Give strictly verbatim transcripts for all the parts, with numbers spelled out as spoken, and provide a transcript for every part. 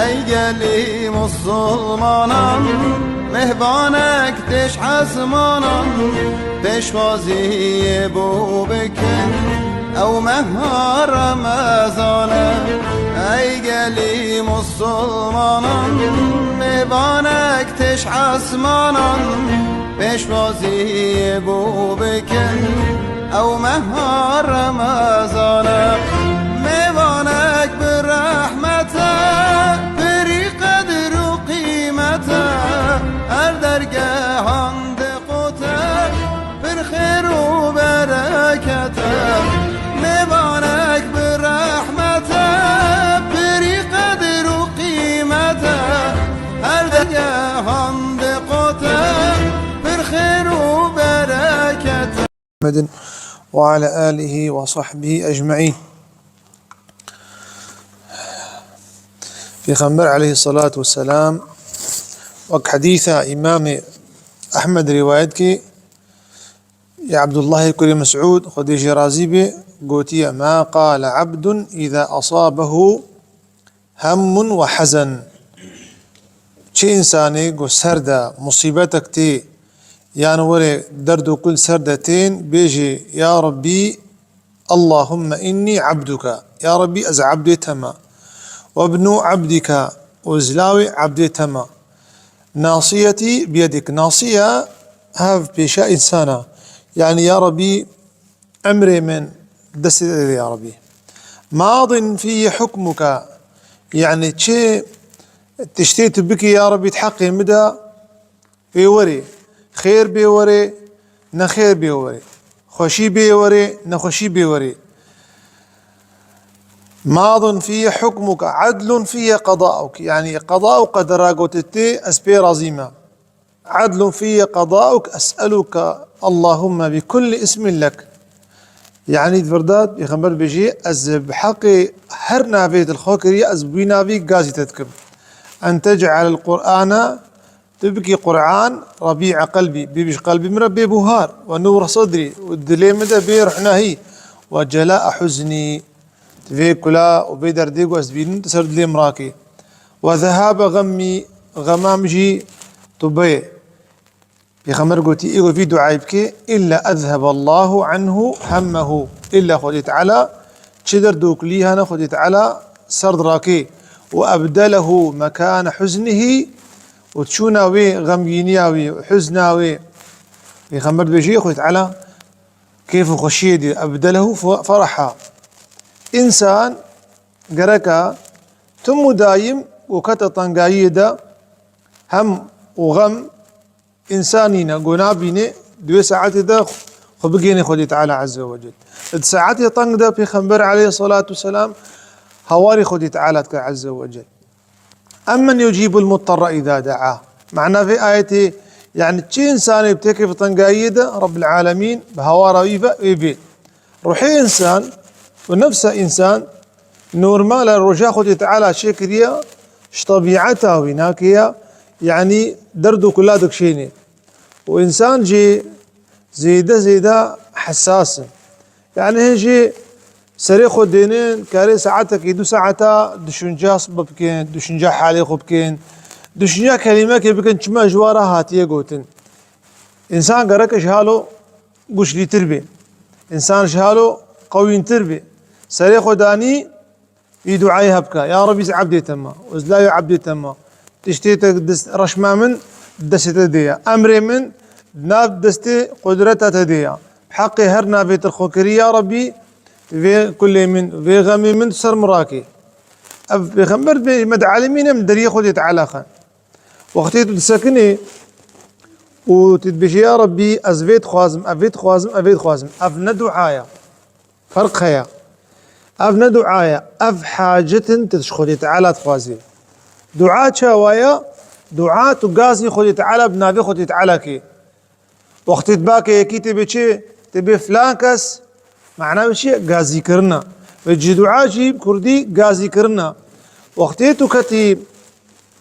Ey gelî musulmanan, mêvanek têş esmanan, pêşwaziyê bo bikin, ew meha Remezan e. Ey gelî musulmanan, mêvanek têş esmanan, pêşwaziyê bo bikin, ew meha Remezan e. Mêvanek bi rehmet e, pirî qedir û qîmet e, her dergehan diqote, pir xêr û bereket e. Mêvanek bi rehmet e, pirî qedir û qîmet e, her dergehan diqote, pir xêr û bereket e. محمد وعلى آله وصحبه أجمعين. Pêxember aleyhissalatu vesselam wek hedîsa Îmamê Ehmed rîwayet kî, ya Abdullahê kurê Mesûd, Xwedê jê razî bê, gotiye: "Ma qale abdun îza asabehu hemmun ve hezen." Çi însanê ku ser de musîbetek tê, yan werê derd û kul ser de tên, bêjê: "Ya Rabbî, Allahümme inni abduke." Ya Rabbî, ez abdê te me. "Ve ibnu abdike." Û ez lawê abdê te me. "Nasiyetî biyedik." Nasiye hev pêşa însana. Yanî, ya Rabbî, emrê min destê te de, ya Rabbî. "Madin fî hukmuke." Yanî çi tiştê tu bikî, ya Rabbî, di heqê min de, pê werê. Xêr bê werê, nexêr bê werê. Xweşî bê werê, nexweşî bê werê. "Madin fî hukmuke, adlun fî qadauk." Yanî qada û qedera gotê tê, ez pê razî me. "Adlun fîye qadauk, es'eluke Allahümme bi kulli ismin lek." Yanî di vir de Pêxember bêjî, ez bi heqê her navê te li xwe kiriye, ez bi wî navî gazî te dikim. "En tec'alel Qur'ane", tu bikî Qur'an, "Rabi'a qelbî", bê bi ji qelbê min re bê buhar, "ve nûre sedrî", û dilê min de bê ruhnahî, "ve cela'a huznî", vê kula û vê derdê ku ez dibînim, tu ser dilê min rakî. "Ve zehaba gemmî", xema min jî tu bê. Pêxember gotî, ê ku vî duayê bike, "Illa ezheballahu anhu hemmehu." Îlla Xwedê Teala çi derd û kulî hene, Xwedê Teala ser dirake. "Ve ebdelehu mekane huznihi", û çûna wê xemgîniya wê, huzna wê. Pêxember dibêje, Xwedê Teala kêf û xweşiyê dê, "Ebdelehu fe-, feraha." Însan gereka tim û dayim û kete tengayiyê de, hem û xem însan nîne, ku nabîne, di wê saetê de xwe bigêne Xwedê Teala Azze ve Cel. Di saetê teng de Pêxember aleyhissalatu vesselam hawarê Xwedê Teala dike Azze ve Cel. "Emmen yucîbul mutterre îzâ de'â." Mana vê ayetê, yanî çi însanê bi têkê bi tengayiyê de, Rabbil Alemîn bi hawara wî ve wê bê. Ruhê însan û nefsa însan normal e, roja Xwedê Teala çêkiriye, ji tebîeta wî nake ya, yanî derd û kula dikişêne. Û însan jî zêde zêde hesas in. Yanî hin jî serê xwe dênin, karê saetekî du saeta düşünce bikin, düşünce halê xwe bikin, düşünce kelîmekê bikin, çima ji wan re hatiye gotin. Însan gerek ji halo guçlîtir bê. Însan ji halo qewîntir bê. Serê xwe danî, vî duayê hebka. Ya Rebî, ez ebdê te me. Ez lawê ebdê te me. Tiştê te dest, reşma min destê te de ye. Emrê min nav destê qudreta te de ye. Heqê her navê te xwe kirî, ya Rebî, vê kulê min, vê xemê min ser min rakê. Ev Pêxember bê, me di alemîn em deriyê Xwedê Teala xwe. Wextê tu disekinî û tu dibêjî, "Ya Rebî, ez vê dixwazim, ev vê dixwazim, ev vê dixwazim." Ev ne dua ye. Ferq heye. Ev ne dua ye. Ev hacet in tu ji Xwedê Teala dixwazî. Dua çawa ye? Dua tu gazî Xwedê Teala bi navê Xwedê Teala kê. Wextê tu bakê yekî tê bê çi? Tê bê filan kes, mana wê çi ye? Gazîkirina. Ve ji dua jî bi kurdî gazîkirina. Wextê tu ketî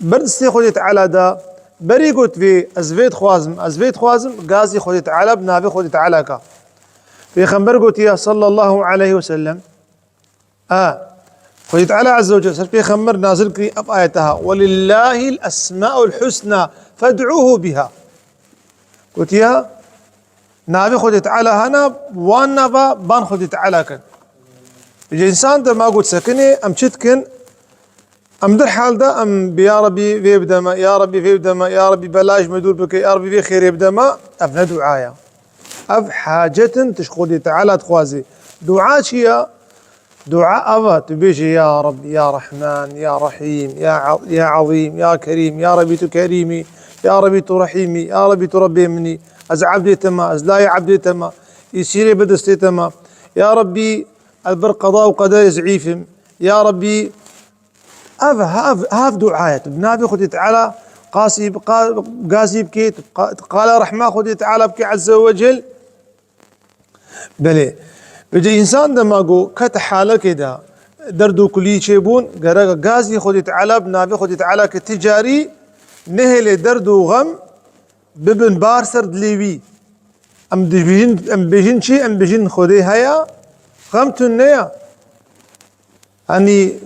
ber destê Xwedê Teala de, berî got vê, "Ez vê dixwazim, ez vê dixwazim", gazî Xwedê Teala bi navê Xwedê Teala ka. Pêxember gotiye sallallahu aleyhi ve sellem, A, Xwedê Teala Azze ve Celle ser Pêxember nazil kirî ev ayete ha: "Welillahil esmaul husna fed'uhu biha." Gotiya, navê Xwedê Teala hana, wan nava ban Xwedê Teala kin. Ji însan de ma got sekinê, em çi dikin? Em derhal de em bi ya Rebî vê bide me, ya Rebî vê bide me, ya Rebî bela ji me dûr bike, ya Rebî vê xêrê bide me. Ev ne dua ya. Ev hacet in, tu ji Xwedê Teala dixwazî. Dua çi ya? Dua ev e, tu bêjî, "Ya Reb, ya Rehman, ya Rehîm, ya A-, ya Ezîm, ya Kerîm, ya Rebî tu Kerîm î, ya Rebî tu Rehîm î, ya Rebî tu Rebbê min î, ez ebdê te me, ez layê ebdê te me, îsîrê bi destê te me. Ya Rebî, ez ber qeda û qederê zîf im. Ya Rebî," ev, ev, ev dua ye. Tu bi navê Xwedê Teala qasî, qa-, gazî bikê, tu qa-, tu qala rehma Xwedê Teala bikê Azze ve Cel. Belê. Vêca însan dema ku kete halekê de derd û kulî çêbûn, gerek gazî Xwedê Teala bi navê Xwedê Teala ke ti carî nehêlê derd û xem bibin bar ser dilê wî. Em dibêjin, em bêjin çi? Em bêjin Xwedê heye, xem tune ya. Yanî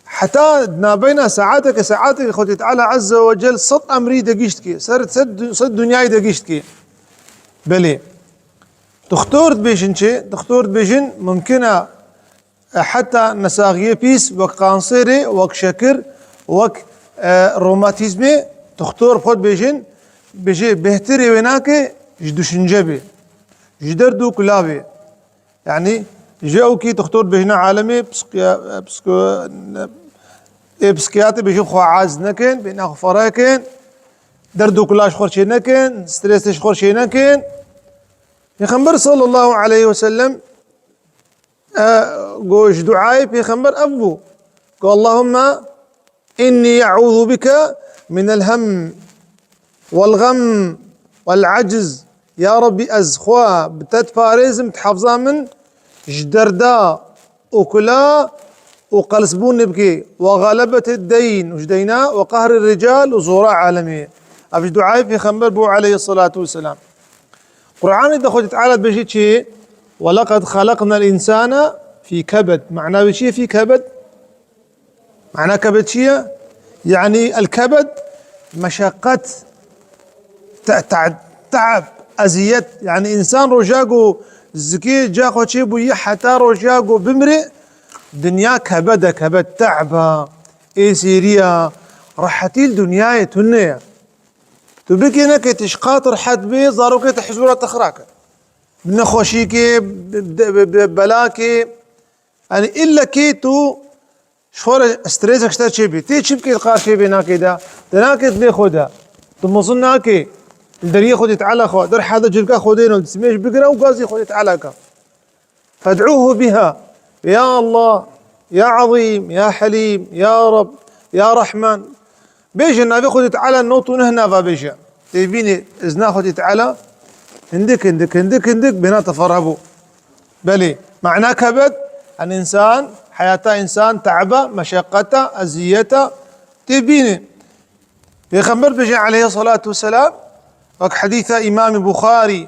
heta nabeyna saeteke, saeteke Xwedê Teala Azze ve Cel sed emrî de gişt ki, ser sed, sed dinyayê de gişt ki. Belê. Doktor dibêjin çi? Doktor dibêjin mumkin e, e, heta nesaxiyê pîs, wek kanserê, wek şekir, wek, e, romatîzmê, doktor xwe dibêjin, bêjê bêhtirê wê nake ji düşünce bê, ji derd û kula bê. Yanî ji ew kî doktor dibêjine alemê psiki-, psiko-, ê psikiyatrî bêjin xwe az nekin, bêhna xwe fereh kin, derd û kula ji xwe çê nekin, stresê ji xwe çê nekin. Pêxember sallallahu aleyhi ve sellem, e, got ji duayê Pêxember ev bû. Got, "Allahümme inni e'ûzu bike minel hem vel gam vel aciz." Ya Rebî, ez xwe bi te diparêzim, dihefza min ji derda û kula û qelsbûnê bikê, "ve galebetê deyn" û ji deyna, "ve qehri rical" û zora alemê. Ev ji duayê Pêxember bû aleyhissalatu vesselam. Qur'anê de Xwedê Teala dibêje çi? "Ve leqed xeleqnel însane fî kebed." Mana wê çi ye fî kebed? Mana kebed çi ye? Yanî el kebed, meşeqqet, te-, te-, te'b, eziyet. Yanî însan roja ku zikê ca xwe çêbûyî heta roja ku bimrê, dinya kebed e, kebed, te'b e, êsêrî ye, rehetî li dinyayê tune ye. Tu bikê nekê, tu ji qat rehet bê, zarokê te huzûra te xira ke. Bi nexweşîkê, bi, bi, bi, bi belakê, yanî îllekê tu ji xwe re stresek ji te çêbî. Tê çi bikê, di qarşê vê nakê de, di nakê dilê xwe de. Tu mezin nakê. Li deriyê Xwedê Teala xwe, derhal de cilka Xwedê ne, destmêj bigire û gazî Xwedê Teala ke. Fed'uhu biha. Ya Allah, ya Azîm, ya Helîm, ya Reb, ya Rehman. Bêjin navê Xwedê Teala nod û neh nava bêje. Tê bînê izna Xwedê Teala hindik, hindik, hindik, hindik bêhna te fereh bû. Belê, mana kebed, en însan, heyata însan, te'ba, meşeqqeta, eziyeta, tê bînê. Pêxember bêje aleyhissalatu vesselam, wek hedîsa Îmamê Buxarî,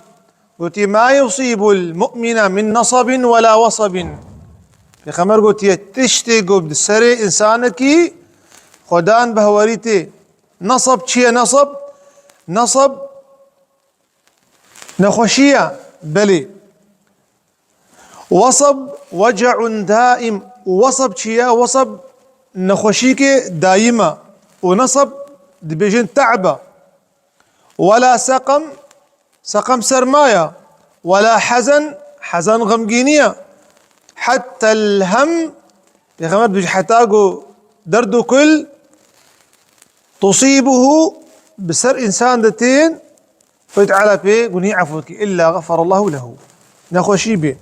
gotî, "Ma yusîbul mu'mine min nesabin wela wesabin." Pêxember gotiye, tiştê ku di serê însanekî Xwedan behwerî tê. Nesab çi ye nesab? Nesab nexweşî ye, belê. Wesab wece'un daim. Û wesab çi ye? Wesab nexweşîkê dayim e. Û nesab dibêjin te'b e. Wela seqem, seqem serma ye. Wela hezen, hezen xemgînî ye. Hettel hem, Pêxember dibêje heta ku derd û kul tusîbuhu, bi ser însan de tên, Xwedê Teala pê gunî efû dike. Îlla xeferallahu lehu. Nexweşî bê,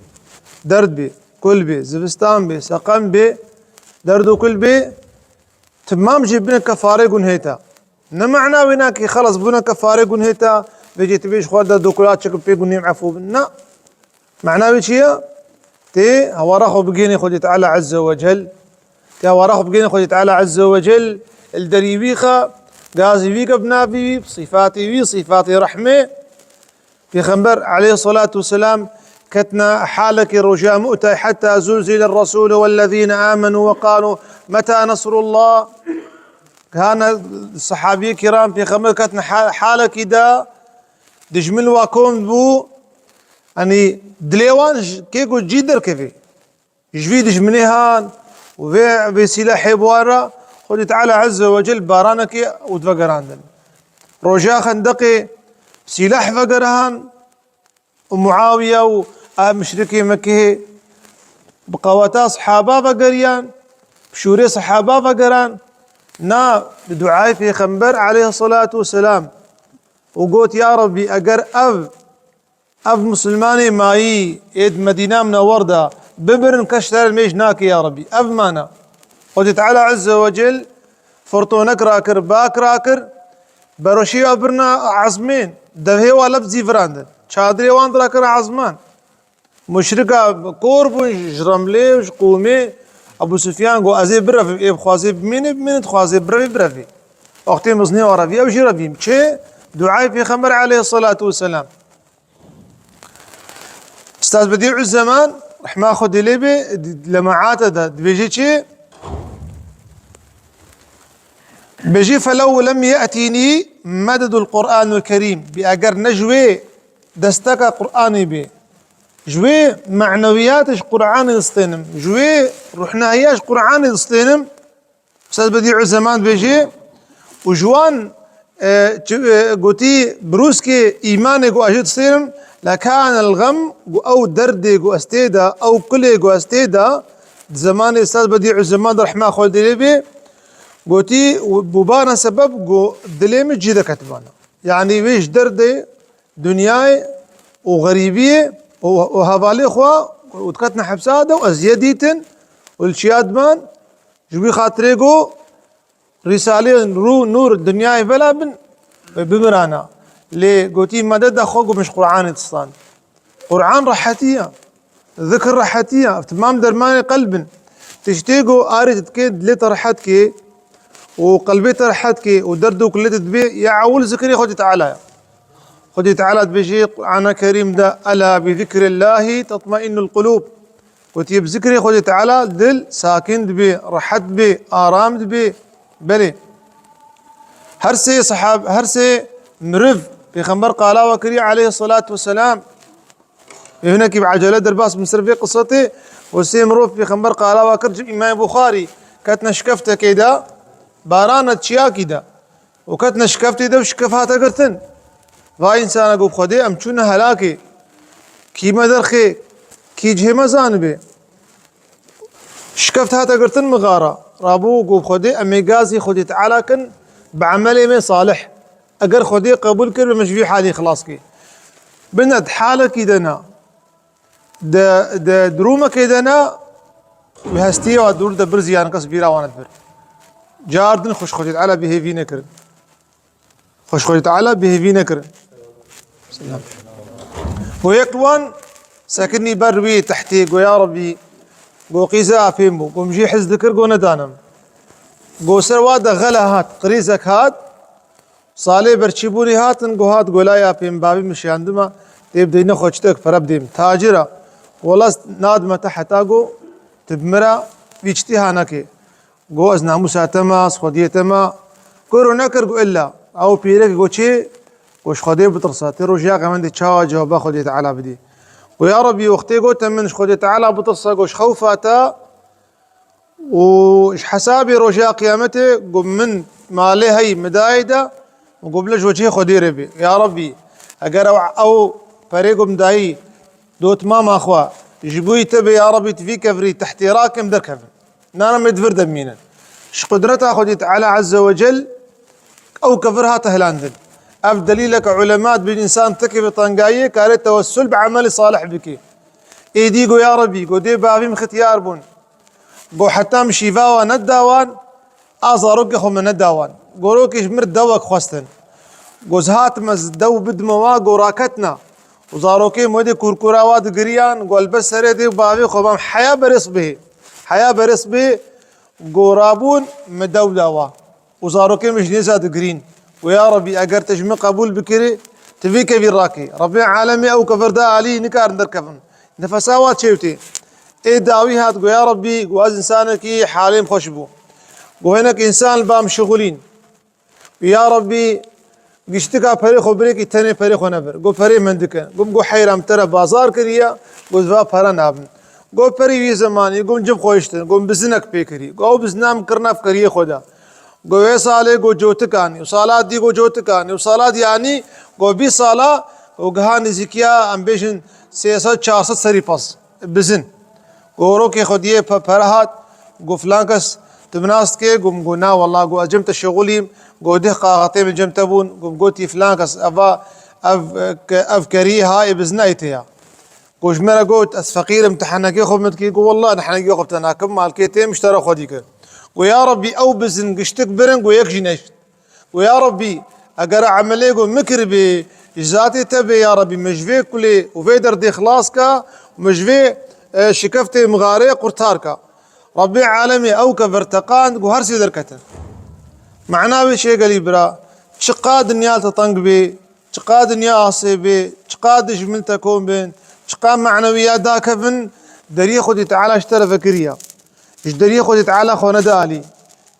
derd bê, kul bê, zivistan bê, seqem bê, derd û kul bê, timam jê bine kefarê gunhê te. Ne mana wê nake, xelas bûne kefarê gunhê te, vêcê tu bêj xwe de dokula çik pê gunê efû bin. Na. Mana wê çi ye? Tê hewara xwe bigênê Xwedê Teala Azze ve Cel. Tê hewara xwe bigênê Xwedê Teala Azze ve Cel. Li derî wî xe, gazî wî ke bi navê wî, bi sîfatê wî, sîfatê rehmê. Pêxember aleyhissalatu vesselam Ketine halekî roja Mu'te, heta zulzile Resûlû wellezîne âmenû ve qalû meta nesrullah. Hane sahabiyê kiram pêxember ketine ha-, halekî de dijmin wa kom bû, yanî dilê wan ji kê ku cî derkevê. Ji vî dijminê han û vê, vê sîlehê bi wan re Xwedê Teala Azze ve Cel baranekê û divegerandin. Roja Xendeqê sîleh vegerihan û Muawiye û ev muşrikê Mekkehê bi qeweta sehaba vegeriyan, bi şûrê sehaba vegeran, na bi duayê Pêxember aleyhisselatu vesselam û got, Ya Rebbî, eger ev Ev misilmanê mayî ê di Medîna Minewwer de bibirin, kes ji te re nimêj nake, ya Rebbî. Ev mana. Xwedê Teala Azze ve Cel firtonek rakir, bak rakir, beroşî ya birna ezmên, devhê wa lebzî virandin. Çadirê wan dirakir ezman. Muşrika kor bûn ji Remlê û ji Qûmê. Ebu Sufyan got, Ez ê birevim, ê bixwazê bimîne, bimîne, dixwazê birevê, birevê. Wextê mizinê wa revî, ew jî revî. Çi? Duayê Pêxember aleyhisselatu vesselam. Ustaz Bedîuzzeman, rehma Xwedê lê bê, di Lemaate de dibêje çi? Bêjî, "Felew lem ye'tînî mededul Qur'anul Kerîm." Bi eger ne ji wê desteka Qur'anê bê, ji wê manewiyatê ji Qur'anê distênim, ji wê ruhnahiya ji Qur'anê distênim, Ustaz Bedîuzzeman dibêje, û ji wan, e, çi, e, gotî, birûskê îmanê ku ez jê distênim, "Lekanel gem", ku ew derdê ku ez tê de, ew kulê ku ez tê de, di zemanê Ustaz Bedîuzzeman de, rehma Xwedê lê bê, gotî, "Bûbana sebeb ku dilê min cî deketibana." Yanî wê ji derdê dinyayê û xerîbiyê û, û hevalê xwe û diketine hepsa de û eziyet dîtin û li çiya diman, ji wî xatirê got, Rîsaleyên rû, nûr, dinyayê vela bin, bimirana. Lê gotî, mededa xwe ku min ji Qur'anê distan. Qur'an rehetî ye. Zikir rehetî ye. Ev timam dermanê qelb in. Tiştê ku arê te dike, dilê te rehet ke û qelbê te rehet ke û derd û kulê te dibê, ya ewil zikirê Xwedê Teala ye. Xwedê Teala dibêje Qur'ana Kerîm de, "Ela bi zikrillahî tetmainnul qulûb." Gotiye, bi zikrê Xwedê Teala dil sakin dibê, rehet dibê, aram dibê. Belê. Her sê sehab-, her sê miriv Pêxember qala we kiriye aleyhisselatu vesselam. Ê hinekî bi ecele derbas bin ser vê qissetê, û sê mirov Pêxember qala we kir, ji Îmamê Buxarî ketine şikeftekê de, barana çiyakî de. û ketine şikeftê de û şikeft hate girtin. Va însana, got, Xwedê, em çûne helakê. Kî me derxê, kî cihê me zanibe. Şikeft hate girtin mixara. Rabû, got, Xwedê, em ê gazî Xwedê Teala kin bi emelê me salih. Eger Xwedê qebûl kir, em ji vî halî xilas kê. Bine di halekî de ne. Di, di, di rûmekê de ne, wî hestiyê wa dûr de birzî, yan kes bîra wan dibir. Car din xweş Xwedê Teala bêhêvî nekirin. Xweş Xwedê Teala bêhêvî nekirin. Selam. Û yek wan sekinî ber wî tehtê, go, ya Rebbî, go, qîza apên bû. Go, min jî hez dikir, go, nedanim. Go, ser wa de xele hat, qirîzek hat. Salê berçîbûnê hatin, go hat, go, laya pê min bavî min şiyandima, tê bideyne xwe çitek pere bidê min. Tacir a. Wela nadime te heta go tu bi min re vî çitî ha neke. Go ez namûsa te ma, ez xwediyê te ma. Koro nekir, go illa. Ew pîrek go çê? Go ji Xwedê bitirse. Tê rojiya qiyamendê çawa cewaba Xwedê Teala bidî? Go ya Rebbî, wextê go te min ji Xwedê Teala bitirse, go ji xewfa te û ji hesabê roja qiyametê, go min malê hey midayê de, go bile ji wecihê Xwedê re bê. Ya Rebbî, eger ew, ew perê go min dayî dotmama xwe ji bo te be, ya Rebbî, tu vî kevirî tehtê rakim derkevin. Nana me di vir de bimînin. Ji qudreta Xwedê Teala Azze ve Cel ew kevir hate hilandin. Ev delîleke ulema dibin, însan teke bi tengayiyê kare tewessul bi emelê salih bike. Êdî go ya Rebbî, go dê bavî min xitiyar bûn. Go heta min şîva wan neda wan, a zarokê xwe min neda wan. Go rokê ji mir dewek xwestin. Go ez hatime ez dew bidime wa, go raketna. Û zarokê min wê dê kurkura wa digiriyan, go li ber serê dê bavê xwe bam heya berê sibê. Heya berê sibê, go rabûn min dew da wa. Û zarokê min ji nêza digirîn. Û ya Rebbî, eger te ji min qebûl bikirî, tu vî kevî rakî. Rebbê alemê ew kevir da alî, nikarin derkevin. Nefesa wa çêwtê. Ê dawî hat, got, ya Rabbî, got, ez însanekî halê min xweş bû. Got, hinek însan li ba min şixulîn. Ya Rabbî, giştika perê xwe birêkî tenê perê xwe nebir. Got, perê min dike. Got, got, heyra min te re bazar kiriye, got, va pere nabin. Got, perî wî zemanî, got, cim xwe hiştin, got, bizinek pê kirî. Got, ew bizina min kirine ev keriyê xwe de. Got, wê salê, got, cotik anî. Û sala dî, got, cotik anî. Û sala dî anî, got, bîst sala, û giha nêzîkiya, em bêjin, sê sed çar sed serî pez. Bizin. Go rokê xwediyê pe-, pere hat, go filan kes tu bi nas dikê, go min go na wela, go ez cem te şixulîm, go dih qaxetê min cem te bûn, go min gotî filan kes eva, ev, ke-, ev kerî ha ê bizna ê te ya. Go ji me re got ez feqîr im, tu henekê xwe min dikî, go wela ni henekê xwe bi te nakim, malkê tê min ji te re xwedî kir. Go ya Rabbî ew bizin giştik birin, go yek jî neşt. Û ya Rabbî, eger emelê ku min kiribê, ji zatê te bê ya Rabbî, min ji vê kulê û vê derdê xilas ka, min ji vê, e, şikeftê mixarê qurtar ka. Rabbê alemê ew ke verteqand ku her sê derketin. Mana wê çê gelî bira, çiqa dinya te teng bê, çiqa dinya asê bê, çiqa dijmin te kom bên, çiqa manewiya dakevin, deriyê Xwedê Teala ji te re vekiriya. Ji deriyê Xwedê Teala xwe nede alî.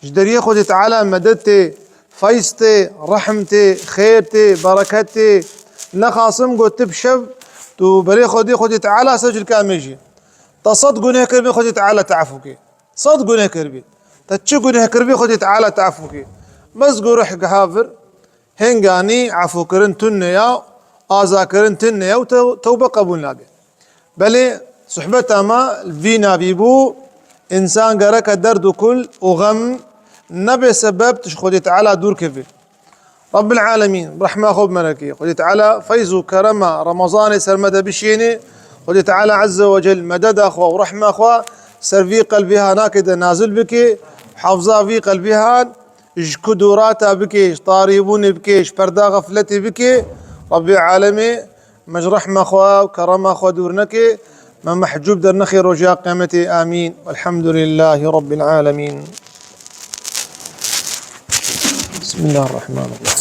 Ji deriyê Xwedê Teala medet tê, feyz tê, rehm tê, xêr tê, bereket tê. Nexasim got tu bi şev, tu berê Xwedê, Xwedê Teala secil ka mê jî. Te sed guneh kiribê Xwedê Teala te efû kê. Sed guneh kiribê. Te çi guneh kiribê Xwedê Teala te efû kê. Bes got ruh giha vir, hênganî efûkirin tune ya, azakirin tune ya û te-, tewbe qebûl nabe. Belê, sohbeta me li vî navî bû, însan gereke derd û kul û xem nebe sebeb tu ji Xwedê Teala dûr kevî. Rabbil Alemîn, bi rehma xwe bi me re kê. Xwedê Teala feyz û kerema Remezanê ser me de bişêne. Xwedê Teala Azze ve Cel mededa xwe û rehma xwe ser vî qelbê hanakê de nazil bike. Hafza vî qelbê han ji kudurata bike, ji tarîbûnê bike, ji perda xefletê bike. Rabbê Alemê me ji rehma xwe û kerema xwe dûr neke, me mehcûb dernexê roja qiyametê. Amîn. Velhamdulillahî Rabbil Alemîn. Bismillahirrahmanirrahim.